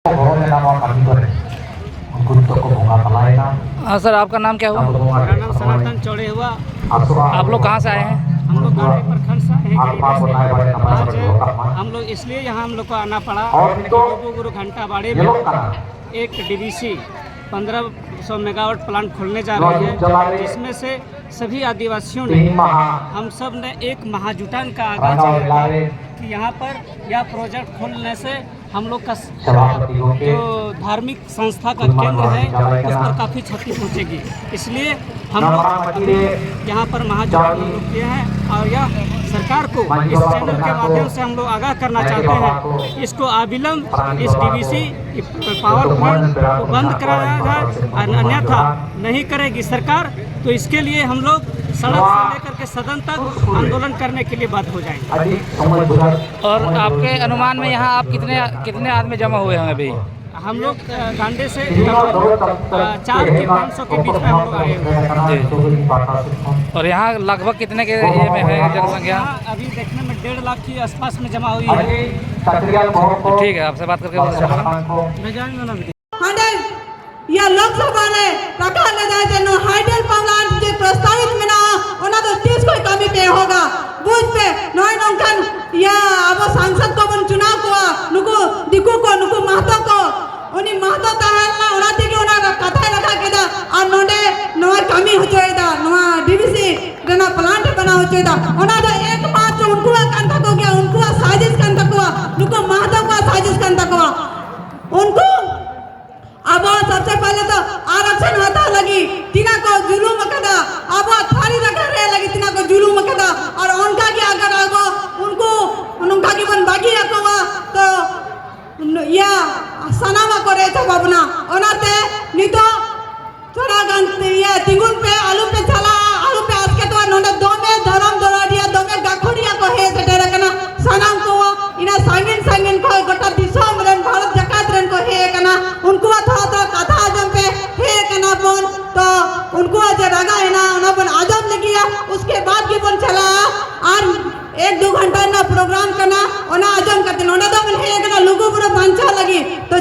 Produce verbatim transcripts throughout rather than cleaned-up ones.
ᱜᱚᱲᱚ ᱞᱮᱱᱟ ᱱᱚᱣᱟ ᱠᱟᱹᱢᱤ ᱠᱚᱨᱮ, ᱩᱱᱠᱩ ᱱᱤᱛᱚᱜ ᱠᱚ ᱵᱚᱸᱜᱟ ᱛᱟᱞᱟᱭᱮᱱᱟ᱾ हाँ सर, आपका नाम क्या हुआ? ᱟᱵᱚ ᱵᱚᱸᱜᱟ मेरा नाम ᱴᱷᱮᱱ ᱥᱚᱱᱟᱛᱚᱱ ᱪᱚᱲᱮ ᱦᱩᱣᱟ᱾ ᱟᱥᱚᱜᱼᱟ, आप लोग कहाँ से आए हैं? हम लोग गांधी प्रखंड से आए हैं। ᱟᱛᱢᱟ ᱠᱚ ᱱᱟᱭ ᱵᱟᱲᱮ ᱱᱟᱯᱟᱭ ᱵᱟᱲᱮ ᱟᱡ ᱫᱚᱦᱚ ᱠᱟᱜ ᱢᱟ᱾ हम लोग इसलिए यहाँ हम लोग को आना पड़ा और ᱱᱤᱛᱚᱜ ᱠᱤ ᱞᱩᱜᱩ ᱵᱩᱨᱩ ᱜᱷᱟᱱᱴᱟ ᱵᱟᱲᱮ ᱧᱮᱞᱚᱜ ᱠᱟᱱᱟ, एक डीवीसी पन्द्रह सौ मेगावाट प्लांट खोलने जा रही है, जिसमें से सभी आदिवासियों ने, हम सब ने एक महाजुटान का आगाज किया कि यहाँ पर यह प्रोजेक्ट खोलने से हम लोग का जो धार्मिक संस्था का केंद्र है, उस पर काफ़ी क्षति पहुँचेगी। इसलिए हम लोग यहाँ पर महाजुटान किए हैं और यह सरकार को इस चैनल के माध्यम से हम लोग आगाह करना चाहते हैं, इसको अविलंब इस डीवीसी पावर प्लांट को बंद कराया जाए, अन्यथा नहीं करेगी सरकार तो इसके लिए हम लोग सड़क से लेकर के सदन तक आंदोलन करने के लिए बाध्य हो जाएंगे। और आपके अनुमान में यहाँ आप कितने कितने आदमी जमा हुए हैं अभी? हम लोग कांडे से चार के पाँच सौ के बीच में हम लोग आए हुए हैं। और यहाँ लगभग कितने के ये में है जनसंख्या? अभी देखने में डेढ़ लाख के आसपास में जमा हुई है। ठीक है, आपसे बात करके बहुत अच्छा लगा। ᱦᱟᱸᱰᱮ ᱤᱭᱟᱹ ᱞᱳᱠᱥᱚᱵᱷᱟ ᱨᱮ ᱨᱟᱠᱟᱵ ᱞᱮᱫᱟᱭ ᱡᱮ ᱱᱚᱣᱟ ᱦᱟᱭᱰᱮᱞ ᱯᱟᱣᱞᱟᱱ ᱡᱮ ᱯᱨᱚᱥᱛᱟᱵᱤᱛ ᱢᱮᱱᱟᱜᱼᱟ, ᱚᱱᱟ ᱫᱚ ᱛᱤᱥ ᱠᱷᱚᱱ ᱠᱟᱹᱢᱤ ᱯᱮ ᱮᱦᱚᱵᱟ? ᱵᱩᱡᱽ ᱯᱮ, ᱱᱚᱜᱼᱚᱭ ᱱᱚᱝᱠᱟᱱ ᱤᱭᱟᱹ ᱟᱵᱚ ᱥᱟᱝᱥᱚᱫ ᱠᱚᱵᱚᱱ ᱪᱩᱱᱟᱣ ᱠᱚᱣᱟ, ᱱᱩᱠᱩ ᱫᱤᱠᱩ ᱠᱚ, ᱱᱩᱠᱩ ᱢᱟᱦᱛᱚ ᱠᱚ, ᱩᱱᱤ ᱢᱟᱦᱛᱚ ᱛᱟᱦᱮᱸ ᱞᱮᱱᱟ, ᱚᱱᱟ ᱛᱮᱜᱮ ᱚᱱᱟ ᱠᱟᱛᱷᱟᱭ ᱨᱟᱠᱟᱵ ᱠᱮᱫᱟ᱾ ᱟᱨ ᱱᱚᱰᱮ ᱱᱚᱣᱟ ᱠᱟᱹᱢᱤ ᱦᱚᱪᱚᱭᱮᱫᱟ, ᱱᱚᱣᱟ ᱰᱤᱵᱷᱤᱥᱤ ᱨᱮᱱᱟᱜ ᱯᱞᱟᱱᱴ ᱮ ᱵᱮᱱᱟᱣ ᱦᱚᱪᱚᱭᱮᱫᱟ, ᱚᱱᱟ ᱫᱚ ᱮᱠᱢᱟᱛᱨᱚ ᱩᱱᱠᱩᱣᱟᱜ ᱠᱟᱱ ᱛᱟᱠᱚ ᱜᱮᱭᱟ, ᱩᱱᱠᱩᱣᱟᱜ ᱥᱟᱡᱤᱥ ᱠᱟᱱ ᱛᱟᱠᱚᱣᱟ, ᱱᱩᱠᱩ ᱢᱟᱦᱛᱚ ᱠᱚᱣᱟᱜ ᱥᱟᱡᱤᱥ ᱠᱟᱱ ᱛᱟᱠᱚᱣᱟ᱾ ᱩᱱᱠᱩ ᱟᱵᱚ ᱥᱚᱵᱥᱮ ᱯᱟᱦᱞᱮ ᱫᱚ ᱟᱨᱚᱠᱥᱚᱱ ᱦᱟᱛᱟᱣ ᱞᱟᱹᱜᱤᱫ ᱛᱤᱱᱟᱹᱜ ᱠᱚ ᱡᱩᱞᱩᱢ ᱟᱠᱟᱫᱟ, ᱟᱵᱚᱣᱟᱜ ᱛᱷᱟᱹᱨᱤ ᱨᱟᱠᱟᱵ ᱨᱮ ᱞᱟᱹᱜᱤᱫ ᱛᱤᱱᱟᱹᱜ ᱠᱚ ᱡᱩᱞᱩᱢ ᱟᱠᱟᱫᱟ, ᱟᱨ ᱚᱱᱠᱟ ᱜᱮ ᱟᱜᱟᱨ ᱟᱵᱚ ᱩᱱᱠᱩ ᱱᱚᱝᱠᱟ ᱜᱮᱵᱚᱱ ᱵᱟᱹᱜᱤ ᱟᱠᱚᱣᱟ ᱛᱚ ᱤᱭᱟᱹ ᱥᱟᱱᱟᱢᱟᱜ ᱠᱚ ᱨᱮᱡ ᱪᱟᱵᱟ ᱵᱚᱱᱟ᱾ ᱚᱱᱟᱛᱮ ᱱᱤᱛᱚᱜ ᱛᱷᱚᱲᱟ ᱜᱟᱱ ᱤᱭᱟᱹ ᱛᱤᱸᱜᱩᱱ ᱯᱮ, ᱟᱞᱚ ᱯᱮ ᱪᱟᱞᱟᱜᱼᱟ, ᱟᱞᱚ ᱯᱮ ᱟᱥᱠᱮᱛᱚᱜᱼᱟ᱾ ᱱᱚᱰᱮ ᱫᱚᱢᱮ ᱫᱷᱚᱨᱚᱢ ᱫᱚᱨᱚᱰᱤᱭᱟᱹ, ᱫᱚᱢᱮ ᱜᱟᱹᱠᱷᱩᱲᱤᱭᱟᱹ ᱠᱚ ᱦᱮᱡ ᱥᱮᱴᱮᱨ ᱟᱠᱟᱱᱟ᱾ ᱥᱟᱱᱟᱢ ᱠᱚ ᱤᱱᱟᱹ ᱥᱟᱺᱜᱤᱧ ᱥᱟᱺᱜᱤᱧ ᱠᱷᱚᱱ ᱜᱚᱴᱟ ᱫᱤᱥᱚᱢ ᱨᱮᱱ ᱵᱷᱟᱨᱚᱛ ᱡᱟᱠᱟᱛ ᱨᱮᱱ ᱠᱚ ᱦᱮᱡ ᱟᱠᱟᱱᱟ᱾ ᱩᱱᱠᱩᱣᱟᱜ ᱛᱷᱚᱲᱟ ᱛᱷᱚᱲᱟ ᱠᱟᱛᱷᱟ ᱟᱸᱡᱚᱢ ᱯᱮ ᱦᱮᱡ ᱟᱠᱟᱱᱟ ᱵᱚᱱ, ᱛᱚ ᱩᱱᱠᱩᱣᱟᱜ ᱡᱮ ᱨᱟᱜᱟ ᱦᱮᱱᱟᱜᱼᱟ ᱚᱱᱟ ᱵᱚᱱ ᱟᱸᱡᱚᱢ ᱞᱟᱹᱜᱤᱫ, ᱩᱥᱠᱮ ᱵᱟᱫ ᱜᱮᱵᱚᱱ ᱪᱟᱞᱟᱜᱼᱟ᱾ ᱟᱨ ᱮᱠ ᱫᱩ ᱜᱷᱚᱱᱴᱟ ᱨᱮᱱᱟᱜ ᱯᱨᱳᱜᱨᱟᱢ ᱠᱟᱱᱟ, ᱚᱱᱟ ᱟᱸᱡᱚᱢ ᱠᱟᱛᱮ ᱱᱚᱰᱮ ᱫᱚ ᱵᱚᱱ ᱦᱮᱡ ᱟᱠᱟᱱᱟ ᱞᱩᱜᱩ ᱵᱩᱨᱩ ᱵᱟᱧᱪᱟᱣ ᱞᱟᱹᱜᱤᱫ᱾ ᱛᱚ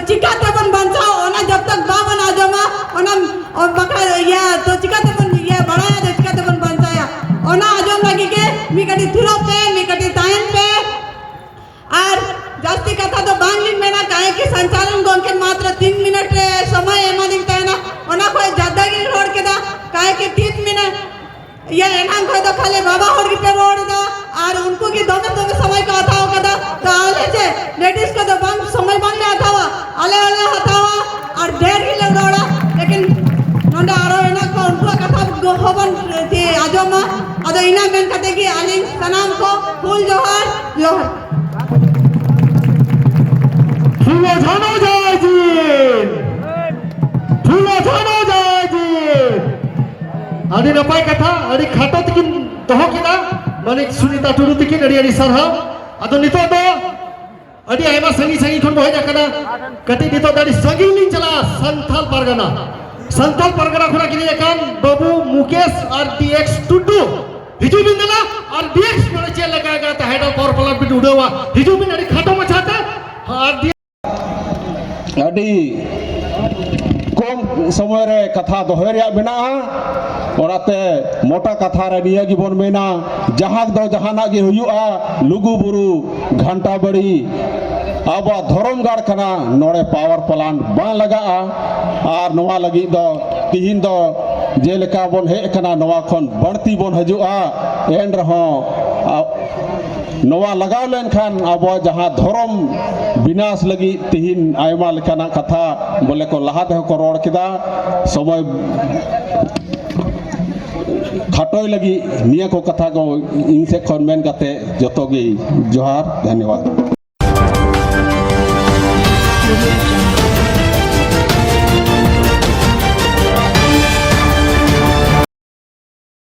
ᱠᱤ ᱥᱚᱧᱪᱟᱞᱚᱱ ᱜᱚᱢᱠᱮ ᱢᱟᱛᱨᱚ ᱛᱤᱱ ᱢᱤᱱᱤᱴ ᱨᱮ ᱥᱚᱢᱚᱭ ᱮᱢᱟᱫᱤᱧ ᱛᱟᱦᱮᱱᱟ, ᱚᱱᱟ ᱠᱷᱚᱱ ᱡᱟᱫᱟ ᱜᱮ ᱨᱚᱲ ᱠᱮᱫᱟ᱾ ᱠᱟᱭ ᱠᱤ ᱛᱤᱱ ᱢᱤᱱᱤᱴ, ᱤᱭᱟᱹ ᱮᱱᱟᱝ ᱠᱷᱚᱱ ᱫᱚ ᱠᱷᱟᱹᱞᱤ ᱵᱟᱵᱟ ᱦᱚᱲ ᱜᱮᱯᱮ ᱨᱚᱲ ᱮᱫᱟ ᱟᱨ ᱩᱱᱠᱩ ᱜᱮ ᱫᱚᱢᱮ ᱫᱚᱢᱮ ᱥᱚᱢᱚᱭ ᱠᱚ ᱦᱟᱛᱟᱣ ᱠᱟᱫᱟ᱾ ᱛᱚ ᱟᱞᱮ ᱪᱮᱫ ᱞᱮᱰᱤᱥ ᱠᱚᱫᱚ ᱵᱟᱝ ᱥᱚᱢᱚᱭ ᱵᱟᱝᱞᱮ ᱦᱟᱛᱟᱣᱟ, ᱟᱞᱮ ᱦᱚᱸᱞᱮ ᱦᱟᱛᱟᱣᱟ ᱟᱨ ᱰᱷᱮᱨ ᱜᱮᱞᱮ ᱨᱚᱲᱟ᱾ ᱞᱮᱠᱤᱱ ᱱᱚᱰᱮ ᱟᱨᱚ ᱦᱮᱱᱟᱜ ᱠᱚᱣᱟ, ᱩᱱᱠᱩᱣᱟᱜ ᱠᱟᱛᱷᱟ ᱦᱚᱸᱵᱚᱱ ᱡᱮ ᱟᱸᱡᱚᱢᱟ᱾ ᱟᱫᱚ ᱤᱱᱟᱹ ᱢᱮᱱ ᱠᱟᱛᱮ ᱜᱮ ᱟᱹᱞᱤᱧ ᱥᱟᱱᱟᱢ ᱠᱚ ᱦᱩᱞ ᱡᱚᱦᱟᱨ, ᱡᱚᱦᱟᱨ᱾ ᱯᱷᱩᱞᱳ ᱡᱷᱟᱱᱳ ᱡᱟᱭ ᱡᱤᱱ, ᱯᱷᱩᱞᱳ ᱡᱷᱟᱱᱳ ᱡᱟᱭ ᱡᱤᱱ᱾ ᱟᱹᱰᱤ ᱱᱟᱯᱟᱭ ᱠᱟᱛᱷᱟ, ᱟᱹᱰᱤ ᱠᱷᱟᱴᱚ ᱛᱮᱠᱤᱱ ᱫᱚᱦᱚ ᱠᱮᱫᱟ ᱢᱟᱹᱱᱤᱡ ᱥᱩᱱᱤᱛᱟ ᱴᱩᱰᱩ ᱛᱟᱹᱠᱤᱱ, ᱟᱹᱰᱤ ᱟᱹᱰᱤ ᱥᱟᱨᱦᱟᱣ᱾ ᱟᱫᱚ ᱱᱤᱛᱚᱜ ᱫᱚ ᱟᱹᱰᱤ ᱟᱭᱢᱟ ᱥᱟᱺᱜᱤᱧ ᱥᱟᱺᱜᱤᱧ ᱠᱷᱚᱱ ᱵᱚ ᱦᱮᱡ ᱟᱠᱟᱱᱟ᱾ ᱠᱟᱹᱴᱤᱡ ᱱᱤᱛᱚᱜ ᱫᱚ ᱟᱹᱰᱤ ᱥᱟᱺᱜᱤᱧ ᱞᱤᱧ ᱪᱟᱞᱟᱜᱼᱟ, ᱥᱟᱱᱛᱟᱞ ᱯᱟᱨᱜᱟᱱᱟ, ᱥᱟᱱᱛᱟᱞ ᱯᱟᱨᱜᱟᱱᱟ ᱠᱷᱚᱱᱟᱜ ᱠᱤᱱ ᱦᱮᱡ ᱟᱠᱟᱱ ᱵᱟᱹᱵᱩ ᱢᱩᱠᱮᱥ ᱟᱨ ᱰᱤ ᱮᱠᱥ ᱴᱩᱰᱩ᱾ ᱦᱤᱡᱩᱜ ᱵᱤᱱ ᱫᱮᱞᱟ, ᱟᱨ ᱰᱤ ᱮᱠᱥ ᱱᱚᱰᱮ ᱪᱮᱫ ᱞᱮᱠᱟ ᱠᱟᱛᱮ ᱦᱟᱭᱰᱨᱳ ᱯᱟᱣᱟᱨ ᱯᱞᱟᱱᱴ ᱵᱤᱱ ᱩᱰᱟᱹᱣᱟ, ᱦᱤᱡᱩᱜ ᱵᱤᱱ ᱟᱹᱰᱤ ᱠᱷᱟᱴᱚ ᱢᱟᱪᱷᱟᱛᱮ᱾ ᱟᱨ ᱰᱤ ᱟᱹᱰᱤ ᱠᱚᱢ ᱥᱚᱢᱚᱭ ᱨᱮ ᱠᱟᱛᱷᱟ ᱫᱚᱦᱚᱭ ᱨᱮᱭᱟᱜ ᱢᱮᱱᱟᱜᱼᱟ᱾ ᱚᱱᱟᱛᱮ ᱢᱚᱴᱟ ᱠᱟᱛᱷᱟ ᱨᱮ ᱱᱤᱭᱟᱹ ᱜᱮᱵᱚᱱ ᱢᱮᱱᱟ, ᱡᱟᱦᱟᱸ ᱫᱚ ᱡᱟᱦᱟᱱᱟᱜ ᱜᱮ ᱦᱩᱭᱩᱜᱼᱟ, ᱞᱩᱜᱩ ᱵᱩᱨᱩ ᱜᱷᱟᱱᱴᱟ ᱵᱟᱲᱤ ᱟᱵᱚᱣᱟᱜ ᱫᱷᱚᱨᱚᱢ ᱜᱟᱲ ᱠᱟᱱᱟ, ᱱᱚᱰᱮ ᱯᱟᱣᱟᱨ ᱯᱞᱟᱱᱴ ᱵᱟᱝ ᱞᱟᱜᱟᱜᱼᱟ᱾ ᱟᱨ ᱱᱚᱣᱟ ᱞᱟᱹᱜᱤᱫ ᱫᱚ ᱛᱤᱦᱤᱧ ᱫᱚ ᱡᱮᱞᱮᱠᱟ ᱵᱚᱱ ᱦᱮᱡ ᱟᱠᱟᱱᱟ, ᱱᱚᱣᱟ ᱠᱷᱚᱱ ᱵᱟᱹᱲᱛᱤ ᱵᱚᱱ ᱦᱤᱡᱩᱜᱼᱟ᱾ ᱮᱱ ᱨᱮᱦᱚᱸ ᱟ-, ᱱᱚᱣᱟ ᱞᱟᱜᱟᱣ ᱞᱮᱱᱠᱷᱟᱱ ᱟᱵᱚᱣᱟᱜ ᱡᱟᱦᱟᱸ ᱫᱷᱚᱨᱚᱢ ᱵᱤᱱᱟᱥ ᱞᱟᱹᱜᱤᱫ ᱛᱤᱦᱤᱧ ᱟᱭᱢᱟ ᱞᱮᱠᱟᱱᱟᱜ ᱠᱟᱛᱷᱟ ᱵᱚᱞᱮ ᱠᱚ ᱞᱟᱦᱟ ᱛᱮᱦᱚᱸ ᱠᱚ ᱨᱚᱲ ᱠᱮᱫᱟ᱾ ᱥᱚᱢᱚᱭ ᱠᱷᱟᱴᱚᱭ ᱞᱟᱹᱜᱤᱫ ᱱᱤᱭᱟᱹ ᱠᱚ ᱠᱟᱛᱷᱟ ᱠᱚ ᱤᱧ ᱥᱮᱫ ᱠᱷᱚᱱ ᱢᱮᱱ ᱠᱟᱛᱮ ᱡᱚᱛᱚ ᱜᱮ ᱡᱚᱦᱟᱨ, ᱫᱷᱚᱱᱭᱚᱵᱟᱫ᱾